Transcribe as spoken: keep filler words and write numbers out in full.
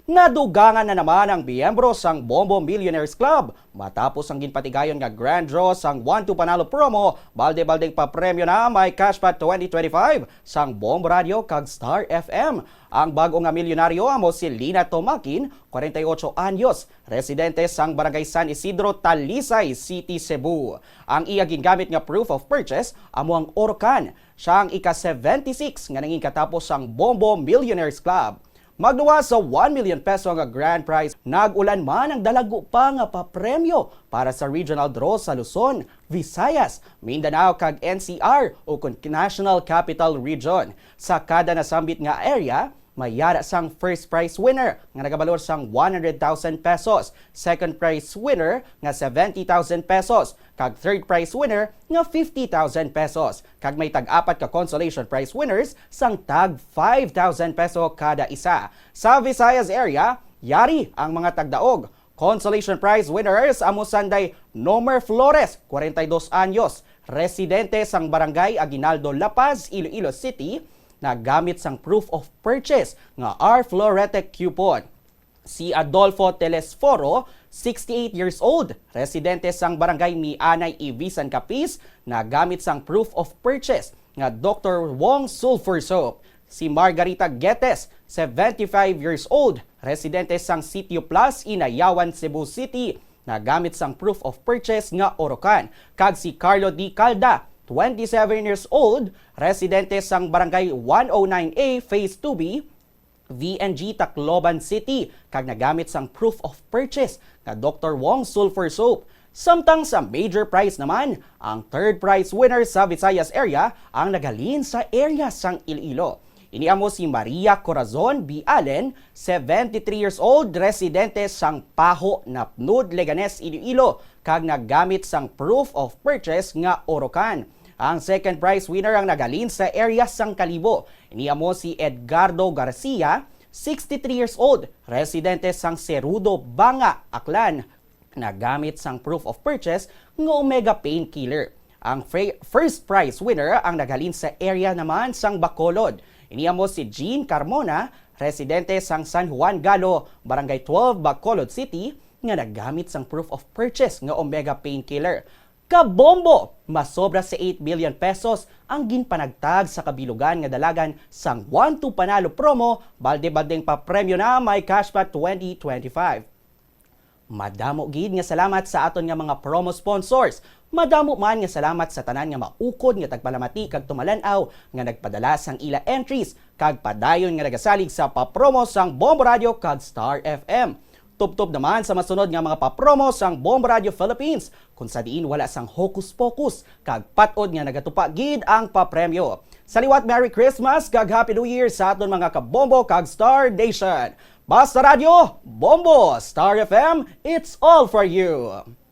Nadugangan na naman ang miyembro sang Bombo Millionaires Club matapos ang ginpatigayon nga grand draw sang One to Panalo promo. Balde-baldeng papremyo na may Cashpot twenty twenty-five sang Bombo Radio kag Star F M. Ang bag-o nga milyonaryo amo si Lina Tomakin, forty-eight anyos, residente sang Barangay San Isidro, Talisay City, Cebu. Ang iya gingamit nga proof of purchase amo ang Orocan. Siya ang ika-seventy-six nga nangin katapos sang Bombo Millionaires Club. Magluwas sa one million peso nga grand prize, nag-ulan man ang dalago pa nga papremyo para sa regional draw sa Luzon, Visayas, Mindanao kag N C R ukon National Capital Region. Sa kada nasambit nga area, may yara sang first prize winner nga nagabalor sang one hundred thousand pesos, second prize winner nga seventy thousand pesos, kag third prize winner nga fifty thousand pesos, kag may tag-apat ka consolation prize winners sang tag five thousand peso kada isa. Sa Visayas area, yari ang mga tagdaog. Consolation prize winners amo sanday Nomer Flores, forty-dos anyos, residente sang Barangay Aguinaldo, La Paz, Iloilo City, nagamit sang proof of purchase nga R Florete coupon. Si Adolfo Telesforo, sixty-eight years old, residente sang Barangay Mianay, Ibisan, Capiz, nagamit sang proof of purchase nga Doctor Wong Sulfur Soap. Si Margarita Getes, seventy-five years old, residente sang Sitio Plus, Inayawan, Cebu City, nagamit sang proof of purchase nga Orocan. Kag si Carlo D. Calda, twenty-seven years old, residente sang Barangay one oh nine A, Phase two B, V N G, Tacloban City, kag nagamit sang proof of purchase nga Doctor Wong Sulfur Soap. Samtang sa major prize naman, ang third prize winner sa Visayas area ang naghalin sa area sang Iloilo. Ini amo si Maria Corazon B. Allen, seventy-three years old, residente sang Paho, Napnud, Leganes, Iloilo, kag nagamit sang proof of purchase nga Orocan. Ang second prize winner ang naghalin sa area sang Kalibo. Ini amo si Edgardo Garcia, sixty-three years old, residente sang Cerudo, Banga, Aklan, nagamit sang proof of purchase nga Omega Painkiller. Ang fir-, first prize winner ang naghalin sa area naman sang Bacolod. Ini amo si Jean Carmona, residente sang San Juan Galo, Barangay twelve, Bacolod City, nga nagamit sang proof of purchase nga Omega Painkiller. Kabombo! Masobra sa eight million pesos ang ginpanagtag sa kabilugan nga dalagan sang One to Panalo promo, balde-baldeng papremyo na may Cashpot twenty twenty-five. Madamo gid nga salamat sa aton nga mga promo sponsors. Madamo man nga salamat sa tanan nga maukod nga tagpalamati kag tumalan-aw nga nagpadala sang ila entries kag padayon nga nagasalig sa papromo sang Bombo Radio kag Star F M. Tubtob naman sa masunod nga mga papromo sang Bombo Radio Philippines, kung sa diin wala sang hokus-pokus kag pat-od nga nagatupa gid ang papremyo. Sa liwat, Merry Christmas kag Happy New Year sa aton mga kabombo kag Star Nation. Basta Radyo, Bombo, Star F M, it's all for you.